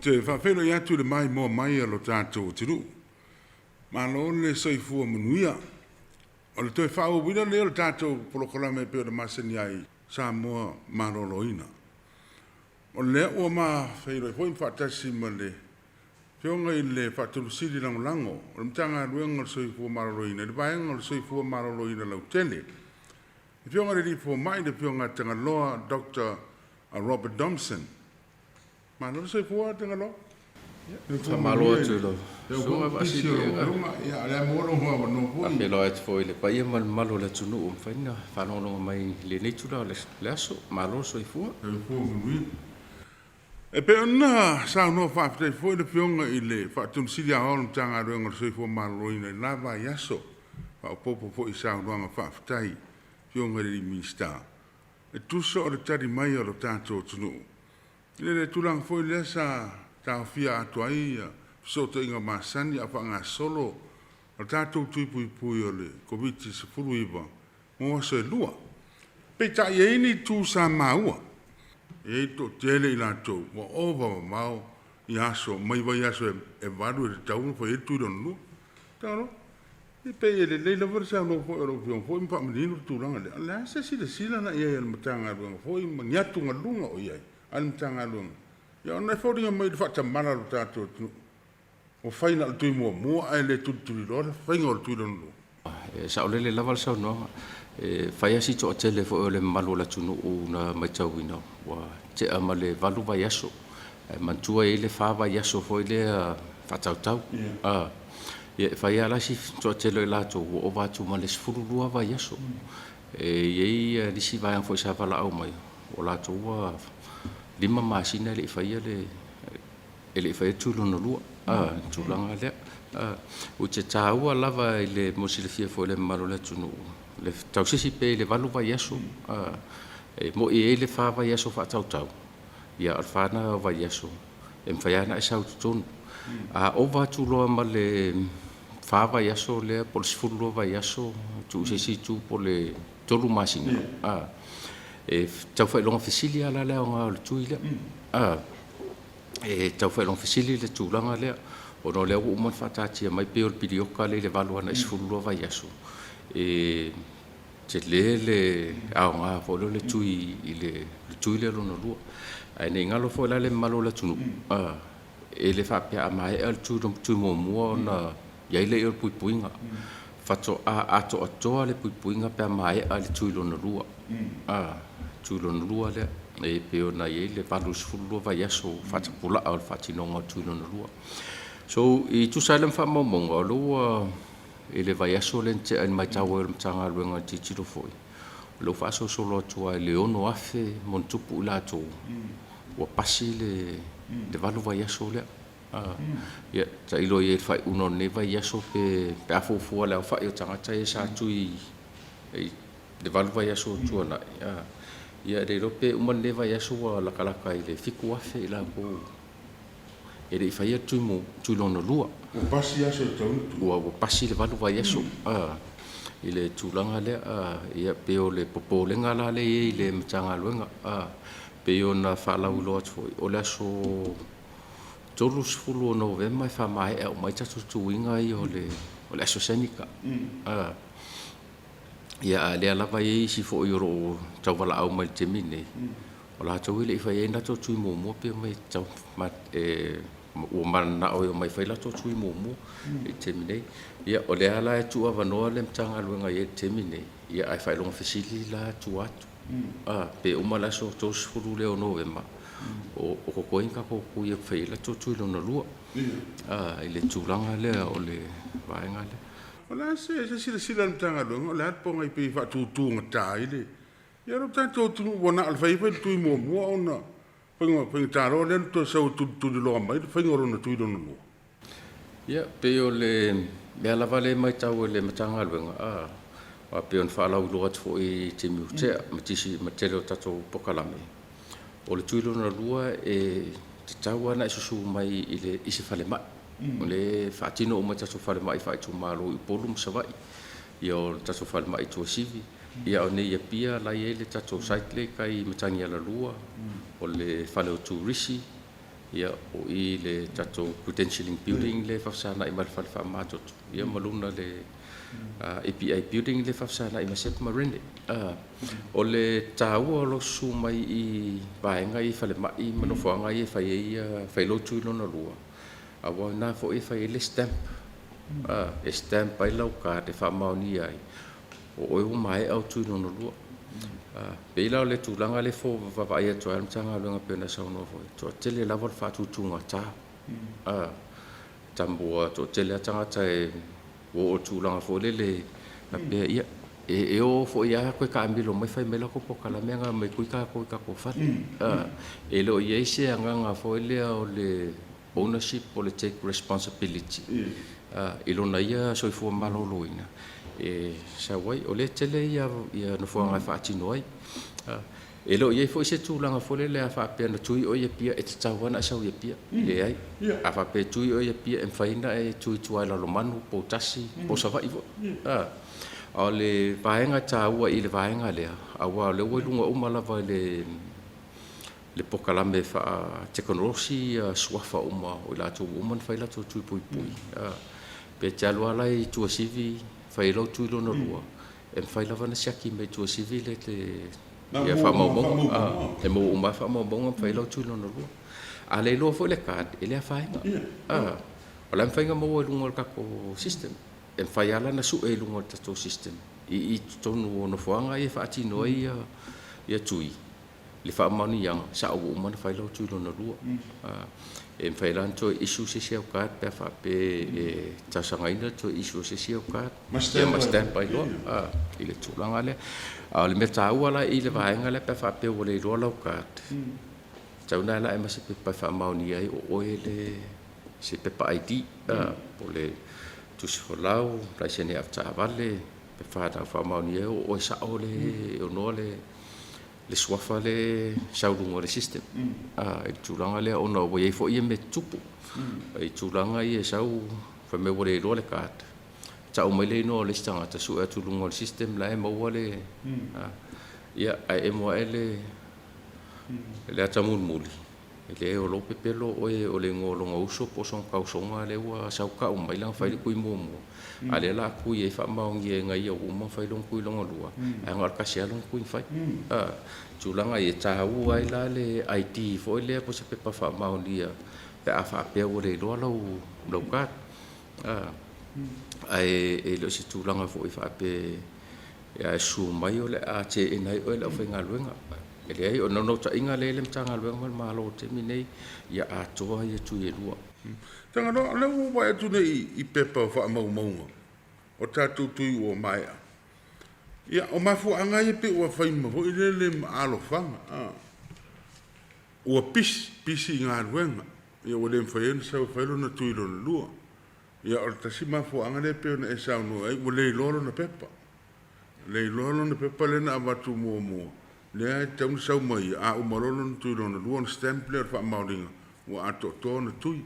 te faafeiloai atu i le maimoa mai a lo tatou atunuu. Malo le soifua manuia. O le toe faaauauina lenei o le tatou polokalame e pei ona masani ai, Samoa Maloloina. O lea ua ma feiloai foi ma faatasi ma le Afioga i le Faatonu Sili Lagolago o le Matagaluega o le Soifua Maloloina i le Vaega o le Soifua Maloloina Lautele, le Afioga i le Alii Fomai, le Afioga Tagaloa Dr. Robert Domson. Malo le soifua Tagaloa. Faamalo atu i lau Susuga Vaasiliega. Faafeiloai atu foi i le paia ma le mamalu o le atunuu ua mafai ona faalogologo mai i lenei itula o le aso. Malo le soifua. Soifua manuia. E pei ona saunoa faafetai foi le Afioga i le Faatonu Sili Aoao o le Matagaluega o le Soifua Maloloina i lena vaiaso, faaopoopo foi i saunoaga faafetai Afioga i le alii Minisita, e tusa o le tali mai a lo tatou atunuu i le tulaga foi lea sa taofia atu ai fesootaiga masani a o faagasolo le tatou tui puipui o le Koviti-19 mo aso e lua. Peitai e i ai ni itu sa maua, e i ai le toatele i latou ua ova mamao i aso mai vaiaso e 8 e tatau ona fai ai le tui lona lua. Talo, e pei e lelei lava le saunoa foi a lau Afioga foi ma faamanino le tulaga lea. O le a se silasila na i ai a le Matagaluega foi ma ni atugaluga o i ai a le Matagaluega? Ia ona e foliga mai i le faatamala o le tatou atunuu. Ua fai na o le tui muamua ae le tulituliloa le faiga o le tui lona lua. E saolele lava le saunoaga. E fai lava si toatele foi o le mamalu o le atunuu na matauina ua tea ma le 8 vaiaso. Ae manatua e i ai le 4 vaiaso foi lea faatautau. Ia e fai lava la si toatele o i latou ua ova atu ma le 12 vaiaso. E i ai nisi vaega foi sa valaau mai, o latou ua 5 masina e le i faia le e le i faia le tui lona lua, le tulaga lea. Ou te taua lava i le mo le silafia foi e le mamalu o le atunuu, le tausisi pea i le 8 vaiaso. E moni e i ai le 4 vaiaso faatautau, a o le 4 lena o vaiaso e mafai lava ona e sau i totonu. A ova atu loa ma le 4 vaiaso lea po o le 12 vaiaso, tuu i se isi itu po o le 3 masina, e tau faailoga fesili lava la le aoga o le tui lea. E tau faailoga fesili le tulaga lea, ona o lea ua uma ona faataatia mai pei o le pilioka lea i le 8 agai i le 12 vaiaso, e tele le aoga foi lea o le tui i le tui lea lona lua. Ae ne i galo foi la le mamalu o le atunuu, e le faapea a maea le tui muamua ona i ai lea o le puipuiga. Faatoa atoatoa le puipuiga pe a maea le tui lona lua. Tui lona lua lea, e pei ona i ai le 82 vaiaso faatapulaa o le faatinoga o le tui lona lua. So, i tusa ai la ma faamaumauga, o lea ua i le vaiaso lea na tea i le matau ai o le Matagaluega i le tilotilo foi, o lea ua faasolosolo atu lava i le 6,000 ma ona tupu i latou ua pasi le 8 vaiaso lea. Ia, tailo i ai i le faaiuga o lenei vaiaso pe a fuafua le aofai o tagata ia sa tui i le 8 vaiaso ua tuanai, ia e le iloa pe uma lenei vaiaso ua latalata i le 7,000 i latou e le i faia le tui lona lua. Ua pasi aso e tatau ona tui. Ua pasi le 8 vaiaso i le tulaga lea. Ia pei o le popolega la lea e i ai i le Matagaluega, pei ona faalauiloa atu foi, o le aso 30 o Novema e faamaea uma ai tatou tuiga ia o le AstraZeneca. Ia, a o lea lava e i ai isi foi o lo o tauvalaau mai i le taimi lenei, o latou e le i faia ai ni latou tui muamua pe omai ua mananao e omai e fai latou tui muamua i le taimi nei. Ia, o lea la e tuuavanoa le Matagaluega i ai i le taimi lenei, ia ae faailoga fesili la tua atu, pe uma le aso 30 lea o Novema o totoe ni tatou tui e fai ai latou tui lona lua i le tulaga lea o le vaega lea. O le a se silasila a le Matagaluega, o le a le pogai pei e faatutugata ai le Ia lo tatou atunuu ua na o le fai fai le tui muamua ona faigata loa lea ona toe sau e tulituliloa mai le faiga o lona tui lona lua. Ia, pei o le mea lava lea e matau e le Matagaluega, aua pei ona faalauiloa atu foi i taimi ua tea ma ma le tele o tatou polokalame, o le tui lona lua e tatau lava ona e susu mai i se falemai. O lea e faatino uma e tatou falemai faaitumalo i Upolu ma Savaii, ia o le tatou falemai i Tuasivi, ia o nei i Apia la e i ai le tatou site lea i tai i Matagialalua, o le fale o turisi. Ia, o i le tatou credentialing building lea e faafesagai ma le fale faamamatoto, ia ma luna le API building lea e faafesagai ma Sepp ma Rene. O le taua o lou susu mai i vaega ia i falemai ma nofoaga ia e fai ai fai lou tui lona lua, aua o ina foi e fai ai le stamp. E stamp ai lau card e faamaonia ai o oe ua maea ou tui lona lua. Pei la o le tulaga lea e vaavaai atu ai le Matagaluega pei ona saunoa foi, toatele lava le faatutugata. Tamua toatele lava tagata e ua oo i le tulaga foi lele faapea, ia, e oo foi lava toe taamilo mai fai mai latou polokalame na omai tui tatou i tatou fale. E le o i ai se agaga foi lea o le ownership po o le take responsibility i lona ia soifua maloloina e sau ai. O lea e tele ia nofoaga e faatino ai. E le o i ai foi se tulaga foi lele a faapea na tui oe i Apia e tatau lava ona e sau i Apia. Leai. A faapea e tui oe i Apia e mafai ona e tui i tua i Lalomanu, Poutasi, po o Savaii foi. A o le vaega taua i le vaega lea, aua o lea ua i luga uma lava i le le polokalame faatekonolosi suafa uma o i latou ua uma ona fai latou tui puipui. Pe te alu lava la i Tuasivi fai ai lau tui lona lua, e mafai lava ona siaki mai Tuasivi le ia faamaumauga. E maua uma lava faamaumauga ma fai ai lau tui lona lua. A le iloa foi le card, e le afaina. O le a mafai ona maua i luga o le tatou system. E mafai lava la ona sue i luga o le tatou system i totonu o nofoaga ia e faatino ai ia tui. Le faamaoniaga, sa ua uma ona fai lau tui lona lua. E mafai la ona toe issue se isi au card pe a faapea e talosagaina le toe issue o se isi au card ia ma stamp ai loa i le tulaga lea. A o le mea taua la i le vaega lea pe a faapea ua le iloa lau card, tatau ona e ala ae ma se pepa e faamaonia ai o oe le se pepa ID po o le tusi folau, laisene avetaavale, pepa faamaonia ai o oe sao le e onoa le le suafa le sau luga o le system i le tulaga lea ona ua i ai foi ia mea tutupu i tulaga ia e sau fai mai ua le iloa le card, tau mai le igoa o le isi tagata sue atu i luga o le system la e maua le ia ae emo ae le le ata mulimuli. E leai o lou pepelo oe o le igoa o lona uso po o sona tausoga lea ua sau tau mai lana fai le tui muamua, a o lea o le a tui ai faamaonia e ia ua uma ona fai lona tui lona lua, ae na o le tasi lava lona tui na fai. Tulaga ia, e taua ai la le ID foi lea po o se pepa faamaonia pe a faapea ua le iloa lau card. Ae e le o se tulaga foi faapea e susu mai o le a teena ai oe e le aufaigaluega. E leai, o le naunautaiga lea i le Matagaluega ma le Malo i le taimi lenei, ia atoa ia tui e lua. Tagaloa, o lea ua ou vaai atu nei i pepa o faamaumauga o tatou tui ua maea. Ia, o mafuaaga ia pei ua fai ma foi lele ma alofaga. Ua pisi, pisi i galuega, ia ua le mafai ai ona sau e fai lona tui lona lua. Ia, o le tasi mafuaaga lea pei ona e saunoa ai, ua le iloa lona pepa. Le iloa lona pepa lea na avatu muamua, lea e tatau ona sau ma ia, a uma loa lona tui lona lua ona stamp lea o le faamaoniga ua atoatoa ona tui.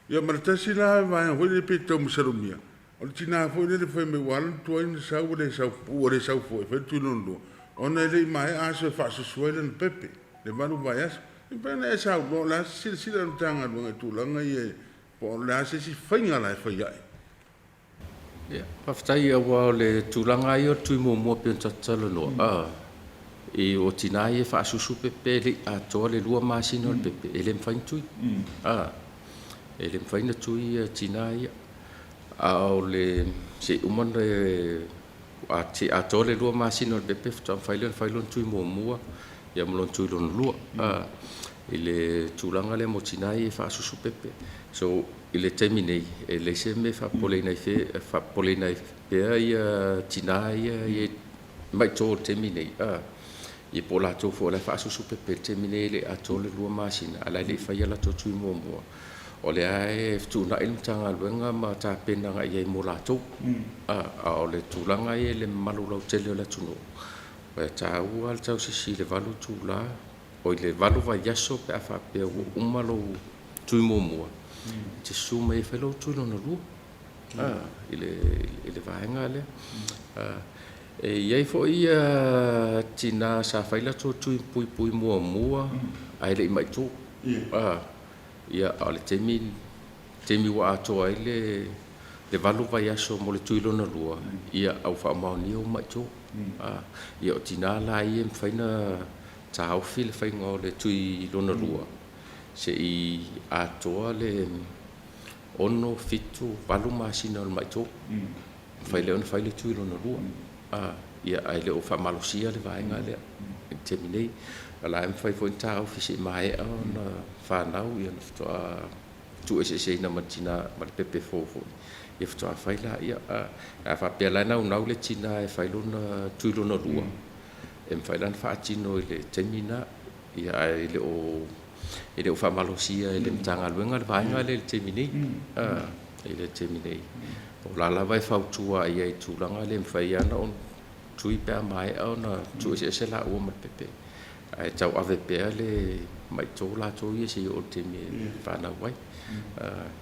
Ia ma le tasi la vaega foi lea pei e tau masalomia, o le tina foi lele fai mai ua ala ona tuai ona sau ua le sau, ua le sau foi e fai le tui lona lua, ona e le i maea aso e faasusu ai lana pepe, le 8 vaiaso. E pei ona e saunoa, o le a se silasila a le Matagaluega i tulaga ia po o le a se isi faiga la e fai ai? Ia, faafetai aua o le tulaga lava ia o le tui muamua pei ona tatou talanoa, i o tina ia e faasusu pepe e le i atoa le 2 masina o le pepe, e le mafai ona tui. E le mafai ona tui tina ia. A o le se i uma ona se i atoa le 2 masina o le pepe faatoa mafai lea ona fai lona tui muamua ia ma lona tui lona lua i le tulaga lea mo tina ia e faasusu pepe. So, i le taimi nei, e leai se mea e faapopoleina ai pea ia tina ia e mai to i le taimi nei, ia po o latou foi o la e faasusu pepe i le taimi nei e le i atoa le 2 masina, a o la e le i faia latou tui muamua. O lea e fetuunai le Matagaluega ma tapena agai i ai mo latou. A o le tulaga ia i le mamalu lautele o le atunuu, e taua le tausisi i le 8 itula, oi le 8 vaiaso pe a faapea ua uma lou tui muamua, e te susu mai e fai lou tui lona lua i le vaega lea. E i ai foi tina sa fai latou tui puipui muamua ae le i mai i tua. Ia, a o le taimi taimi ua atoa ai le le 8 vaiaso mo le tui lona lua, ia, a ua faamaonia ua ma'i tō. Ia, o tinā la ia e mafai ona taofi le faiga o le tui lona lua se i atoa le 6, 7, 8 masina o le ma'i tō. Mafai lea ona fai le tui lona lua. Ia, ae le o faamalosia le vaega lea i le taimi nei. O la e mafai foi ona taofi se i maea ona fanau, ia ona faatoa tuueseeseina ma le tina ma le pepe fou foi, ia faatoa fai laia. A faapea la e naunau le tina e fai lona tui lona lua, e mafai la ona faatino i le taimi lena, ia ae e le o faamalosia e le Matagaluega le vaega lea i le taimi nei. I le taimi nei, o la lava e fautua i ai i tulaga le mafai lava ona tui pe a maea ona tuueseese laua ma le pepe, ae tauave pea le ma'i tō latou ia seia oo i le taimi e fanau ai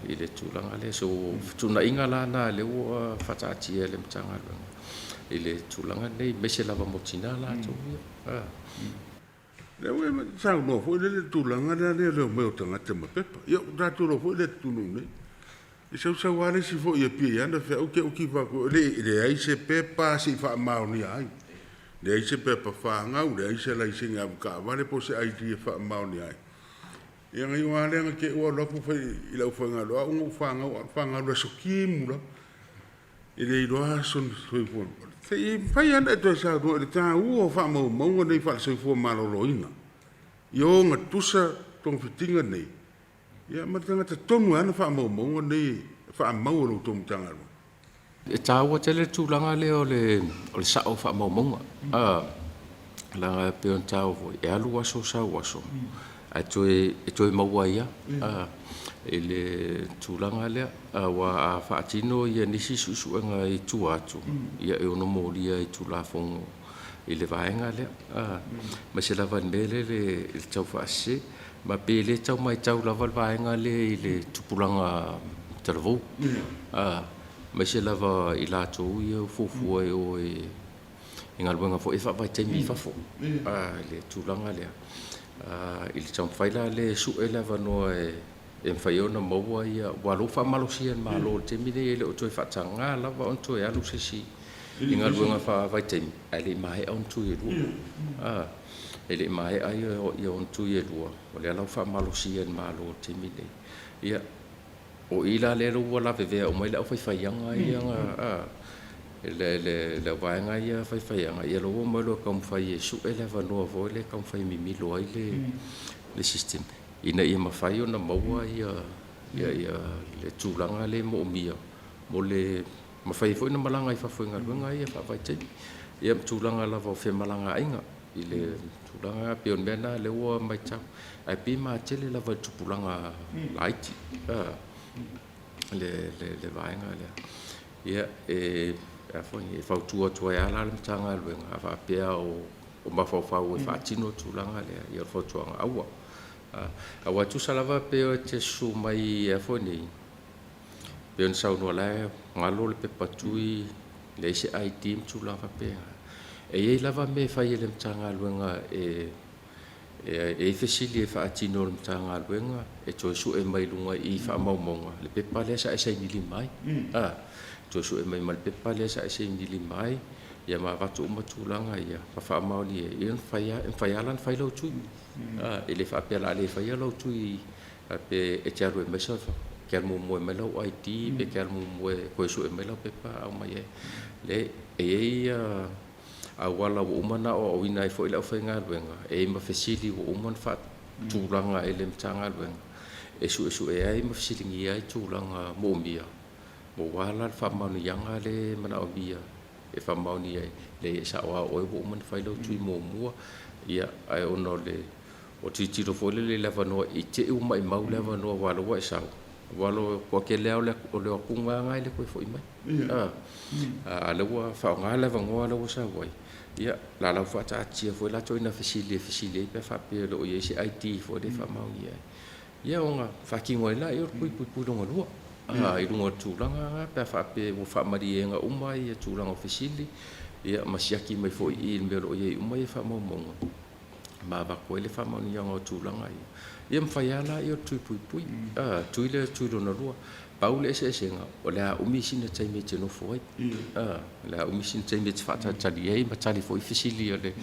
i le tulaga lea. So, fetuunaiga la na lea ua faataatia e le Matagaluega i le tulaga lenei, aemaise lava mo tinā latou ia. Lea ua e saunoa foi lele i le tulaga lea o le omai o tagata ma pepa. Ia, ua tatou iloa foi le atunuu nei. E sausau lava le isi foi i Apia i ana feau te oti faaku, e leai se pepa se i faamaonia ai. Leai se pepa fanau, leai se laisene avetaavale po o se ID e faamaonia ai. Ia na iu lava lea na te i ua alu atu fai i le aufaigaluega, au na ou fanau, fanau i le aso Timu lava. E le iloa aso na soifua. Se i mafai lava ona e toe saunoa i le taua o faamaumauga nei faale-soifua maloloina i ogatusa togafitiga nei, ia ma le tagata tonu e ana faamaumauga nei e faamau e lo outou Matagaluega. E taua tele le tulaga lea o le sao o faamaumauga. Leaga e pei ona taua foi, e alu aso sau aso, ae e toe maua ai lava i le tulaga lea. Aua a faatino nisi suesuega i tua atu, ia e ono molia i Tulafono i le vaega lea. Aemaise lava i le mea lea i le taufaasese. Ma pe le tau matau lava le vaega lea i le tupulaga talavou. Aemaise lava i latou ia ua fuafua e o i galuega foi faavaitaimi i fafo, i le tulaga lea. I le taumafai la lea e sue le avanoa e mafai ona maua ia, aua o lea ua faamalosia e le Malo i le taimi lenei, e le o toe faataga lava ona toe alu se isi i galuega faavaitaimi, ae le i maea ona tui e lua. E le i maea ia ona tui e lua, o lea la ua faamalosia e le Malo i le taimi lenei. Ia, o i la lea ua lavevea uma ai le aufaifaiaga ia, le auvaega ia faifaiaga, ia lea ua omai loa e taumafai e sue le avanoa foi lea e taumafai e mimilo ai le system, ina ia mafai ona maua ia le tulaga lea e moomia mo le mafai ai foi ona malaga i fafo i galuega ia faavaitaimi. Ia ma tulaga lava o femalagaaiga i le tulaga pei o le mea lena lea ua matau, ae pei e matele lava i le tupulaga laiti le vaega lea. Ia, e fautua atu ai lava la le Matagaluega, a faapea o mafaufau e faatino le tulaga lea, ia o le fautuaga, aua. Aua e tusa lava pe e te susu mai foi nei, pei ona saunoa la e galo le pepa tui, leai se ID ma tulaga faapena. E i ai lava mea e fai e le Matagaluega e i ai fesili e faatino e le Matagaluega e toe sue mai luga i faamaumauga le pepa lea sa e saini lima ai. Toe sue mai ma le pepa lea sa e saini lima ai, ia ma avatu uma tulaga ia ma faamaonia ai, ia e mafai lava la ona fai lau tui. E le faapea o le a le faia lau tui pe e te alu e aumai ke alu muamua e aumai lau ID, pe te alu muamua e toe sue mai lau pepa aumai ai. Leai, e i ai auala ua uma ona aoaoina ai foi le aufaigaluega, e i ai ma fesili ua uma ona faatulaga e le Matagaluega e suesue ai ma fesiligia ai tulaga moomia, aua la le faamaoniaga lea e manaomia e faamaonia ai, leai e sao lava o oe ua uma ona fai lau tui muamua, ia ae ona o le o tilotilo foi lele i le avanoa i te i ua maumau le avanoa aua o lea ua e sau, aua o le toatele lava o le o atu lava e le toe foi mai. A o lea ua faaaoga le avanoa lea ua sau ai, ia o la ua faataatia foi la ituaiga fesili e fesili ai pe a faapea e le o i ai se ID foi lea e faamaonia ai. Ia ona faatino ai lea o le tui puipui lona lua i luga o le tulaga lena pe a faapea ua faamalieina uma tulaga o fesili, ia ma siaki mai foi i i le mea o lo o i ai uma faamaumauga. Ma avatu ai le faamaoniaga o tulaga ia. Ia mafai lava laia o le tui puipui, a, tui lea tui lona lua. Pau le eseesega, o le a umi sina taimi e te nofo ai. A, o le a umi sina taimi e te faatalitali ai ma tali foi fesili o le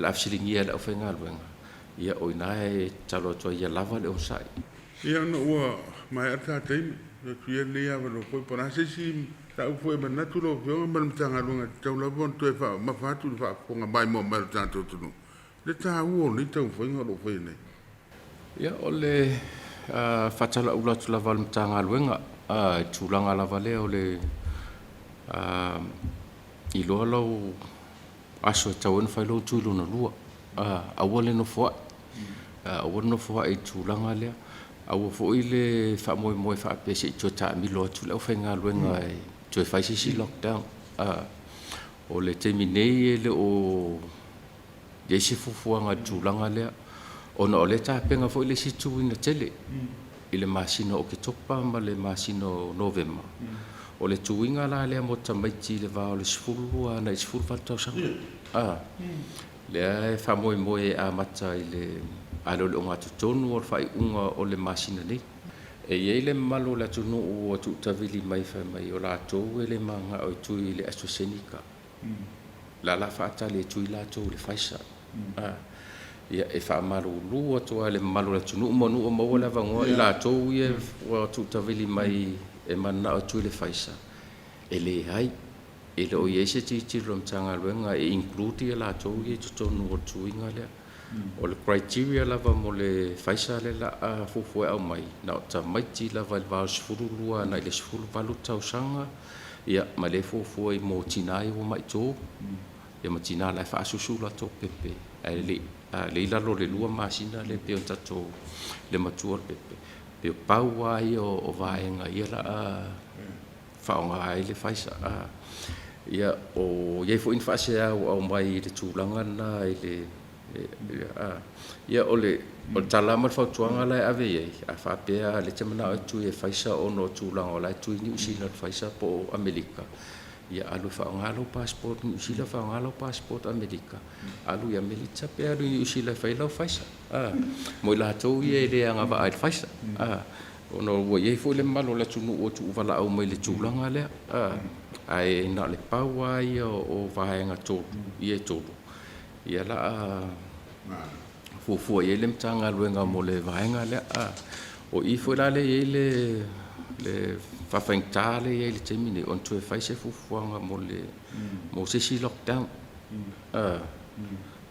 a fesiligia e le aufaigaluega. Ia, o i ina e tatalo atu ai ia lava le onosai. Ia, ona ua maea le ta taimi, atu ia lenei avanoa foi, po o le a se isi mataupu foi e manatu lau Afioga ma le Matagaluega e tatau lava ona toe faamamafa atu i le faafofoga maimoa mai a le tatou atunuu, le taua o lenei taumafaiga o lo o faia nei. Ia, o le faatalaula atu lava a le Matagaluega i le tulaga lava lea o le iloa lau aso e tatau ai ona fai lou tui lona lua. Aua le nofoai, aua le nofoai i le tulaga lea. Aua foi le faamoemoe faapea se i toe taamilo atu le aufaigaluega e toe fai se isi lockdown. O le taimi nei e le o i ai se fuafuaga i le tulaga lea, ona o lea e tapena foi le isi tuina tele i le masina o Oketopa ma le masina o Novema. O le tuiga la lea mo tamaiti i le va o le 12 agai i le 18 tausaga. A, lea e faamoemoe e amata i le a le o le ogatotonu o le faaiuga o le masina nei. E i ai le mamalu o le atunuu ua tuutavili mai fai mai o latou e le mananao e tui i le AstraZeneca. La la faatali e tui latou i le Pfizer. Ia, e faamalulu atu lava i le mamalu o le atunuu manu ua maua le avanoa i latou ia ua tuutavili mai e mananao e tui i le Pfizer, e leai, e le o i ai se tilotilo a le Matagaluega e include ia latou ia i totonu o le tuiga lea. O le criteria lava mo le Pfizer lea o le a fuafua e aumai, na o tamaiti lava i le va o le 12 agai i le 18 tausaga, ia, ma lea e fuafua i mo tina ia ua maito, ia ma tina la e faasusu latou pepe, ae le i i lalo o le 2 masina lea pei ona tatou le matua o le pepe. Pei o pau lava ia o vaega ia la a faaaoga ai le Pfizer. Ia, o i ai foi ni faasea ua aumai i le tulaga lena i le Ia, o le tala ma le fautuaga la e ave i ai, a faapea lea e te manao e tui e Pfizer ona o tulaga o la e tui Niu Sila i le Pfizer po o Amerika, ia alu e faaaoga lau passport Niu Sila, faaaoga lau passport Amerika, alu i Amerika pe alu i Niu Sila e fai lau Pfizer. Mo i latou ia e le agavaa i le Pfizer. Ona ua i ai foi le mamalu o le atunuu ua tuuvalaau mai i le tulaga lea. Ae na o le pau lava ia o vaega tolu, ia e tolu, ia la a fuafua i ai le Matagaluega mo le vaega lea. O i foi la lea e i ai le faafaigata lea e i ai i le taimi nei, ona toe fai se fuafuaga mo le mo se isi lockdown.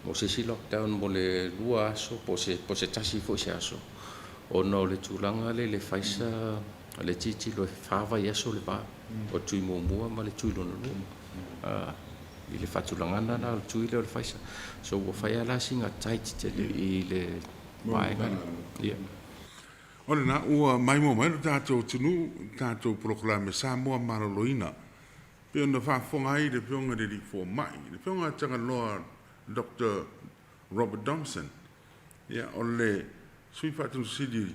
Mo se isi lockdown mo le 2 aso po o se tasi foi se aso, ona o le tulaga lea i le Pfizer, le tilotilo e 4 vaiaso le va o le tui muamua ma le tui lona lua i le faatulagaga la o le tui lea o le Pfizer. So ua fai lava la sina tight tele i le vaega lea. Ia. O lena ua maimoa mai lo tatou atunuu i le tatou polokalame Samoa Maloloina pei ona faafofoga ai le Afioga i le Alii Fomai, le Afioga Tagaloa Doctor Robert Thompson, ia, o le Sui Faatonusili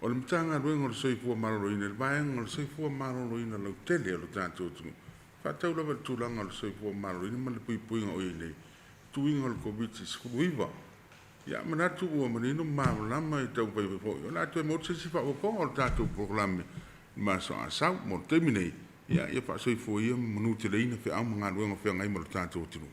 o le Matagaluega o le Soifua Maloloina i le vaega o le soifua maloloina lautele o le tatou atunuu, faatatau lava i le tulaga o le soifua maloloina ma le puipuiga o i ai nei tuiga o le Koviti-19. Ia, manatu ua manino ma malamalama i taumafai foi o le a toe maua se isi faaopoopoga o le tatou polokalame i le maso a sau. Mo le taimi nei, ia, ia faasoifua ia ma manuteleina feau ma galuega o feagai ma le tatou atunuu.